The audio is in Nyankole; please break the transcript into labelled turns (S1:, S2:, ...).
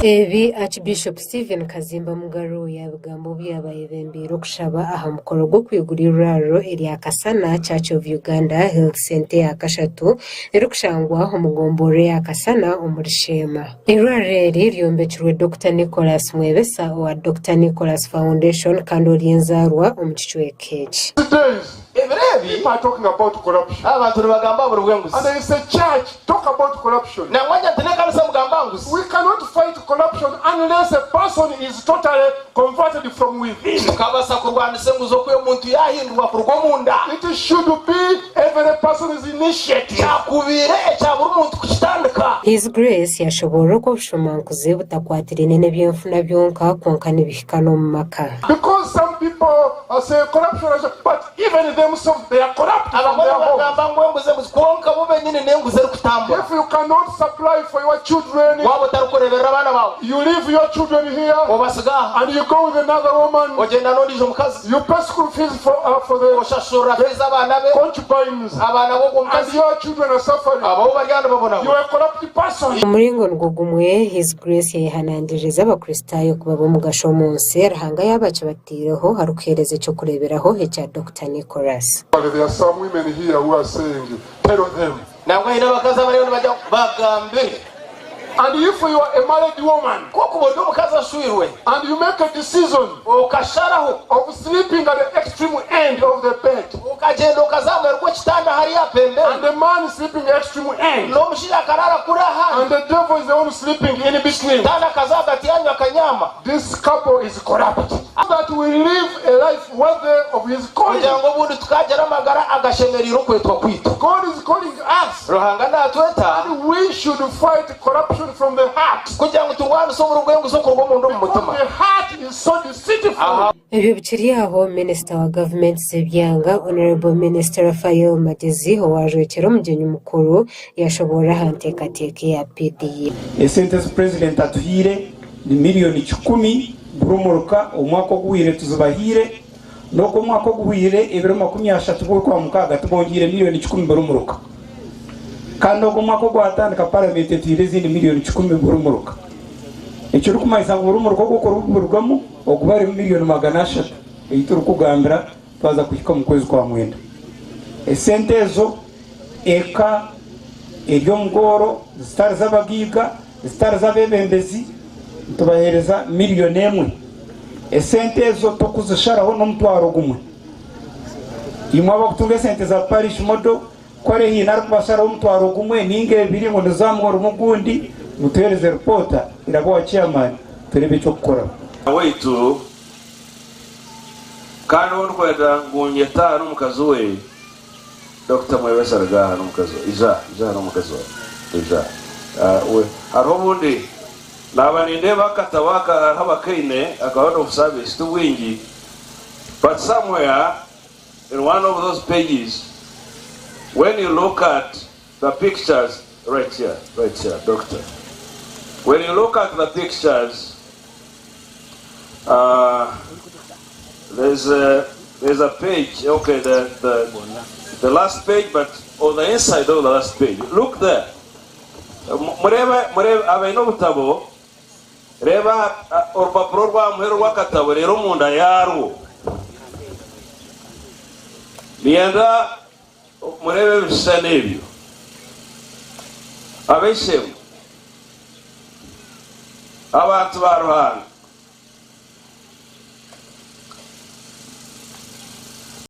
S1: Ebi Archbishop Stephen Kazimba Mugaru yaabigamba obu yaaba ayebembeire okushaba aha mukoro gw'okwigura eirwariro erya Kasana Church of Uganda Health Centre eya kashatu erikushangwa omu gomborora eya Kasana omuri Sheema. Eirwariro eri ryombekirwe Dokita Nicholas Mwebesa owa Dokita Nicholas Foundation kandi ori enzaarwa omu kicweka eki.
S2: Ebiro ebi, abantu nibagamba buri bw'enguzi. Nangwa nti n'ekanisa mugamba nguzi. Titukabaasa kurwanisa enguzi okwiha omuntu yaahindurwa kuruga omunda. Kyakubaire ekya buri muntu kukitandika.
S1: His Grace yashoboorora oku obushomankuzi butakwatiraine n'eby'enfuna byonka kwonka nibihika n'omu maka.
S2: Abamwe nibagamba ngu embuzi embuzi kwonka bo benyini n'enguzi erikutambura. Waaba otarikureeberera abaana baawe, obasiga aha, ogyenda n'ondiijo mukazi, oshashurira fiizi abaana be, abaana b'ogwo mukazi, ababo bari aha nibabonabona.
S1: Omu muringo nigwo gumwe, His Grace yayehanangiririza Abakristaayo kuba ab'omugasho omu nsi, Ruhanga yaaba akibataireho arikuheereza eky'okureeberaho ekya Dokita Nicholas.
S3: There are some women here who are saying, tell them.
S2: Nangwa haine abakazi abariyo nibagira ngu, Bagambire.
S3: And if you are a married woman
S2: Ku okuba ori omukazi ashwirwe
S3: and you make a decision
S2: okasharaho
S3: of sleeping at the extreme end of the bed
S2: okagyenda okaza aha muheru gw'ekitanda hariya pembeni
S3: and the man is sleeping extreme end
S2: n'omushaija akaraara kuri ahandi
S3: and the devil is the one sleeping in between,
S2: Sitaane akaza ahagati yanyu akanyama.
S3: this couple is corrupt. So that we live a life worthy of his calling.
S2: Kugira ngu obundi tukagira amagara agashemereire okwetwa kwaitu.
S3: God is calling us.
S2: Ruhanga naatweta.
S3: And we should fight corruption from the heart.
S2: Kugira ngu turwanise oburi bw'enguzi okuruga omunda omu mutima.
S3: Because the heart is so deceitful.
S1: Ebyo bikiri aho, Minisita wa Gavumenti z'ebyanga, Honourable Minister Raphael Magyezi owaajwekyera omugyenyi mukuru yashoboorora aha nteekateeka eya PDA.
S4: Esente ezi Purezidenti atuhaire ni miriyoni kikumi buri muruka omwaka oguhweire tuzibahaire n'oku omwaka oguhweire ebiro 30 bw'okwamukaaga tubongyeire miriyoni kikumi buri muruka kandi ogu omwaka ogwatandika paramenti etuhaire ezindi miriyoni kikumi buri muruka ekirikumanyisa ngu buri muruka ogu okurikurugamu oguba arimu miriyoni 300 ei turikugambira twaza kuhika omu kwezi kwa mwenda. Esente ezo eka eri omu bworo zitari z'abagaiga, zitari z'abeebembezi, nitubaheereza miriyoni emwe. Esente ezo tokuzisharaho n'omutwaro gumwe. Imwe abarikutunga esente za parish model, ku hariho haine arikubasharaho omutwaro gumwe nainga ebiri ngu niza aha muhoro ogundi, mutuheereze ripoota eraba owa chairman tureebe eky'okukoraho.
S5: Waitu, kandi ou ndikwenda ngu nyete aha n'omukazi we, Dokita Mwebesa ruga aha n'omukazi we. Ija, ija aha n'omukazi waawe. Ija aha. We, hariho obundi naaba nindeeba akatabo aka hariho abakaine aka Order of Service, ti bwingi, but somewhere in one of those pages, when you look at the pictures, right here, right here, doctor, when you look at the pictures, there's a, there's a page, okay, the, the, the last page, but on the inside of the last page, look there. Mureebe, mureebe, abaine obutabo, reeba orupapuro rwa muheru rw'akatabo, reero omunda yaarwo. Niinyenda mureebe ebishushani ebyo. Ab'eishe-emwe, abantu ba Ruhanga.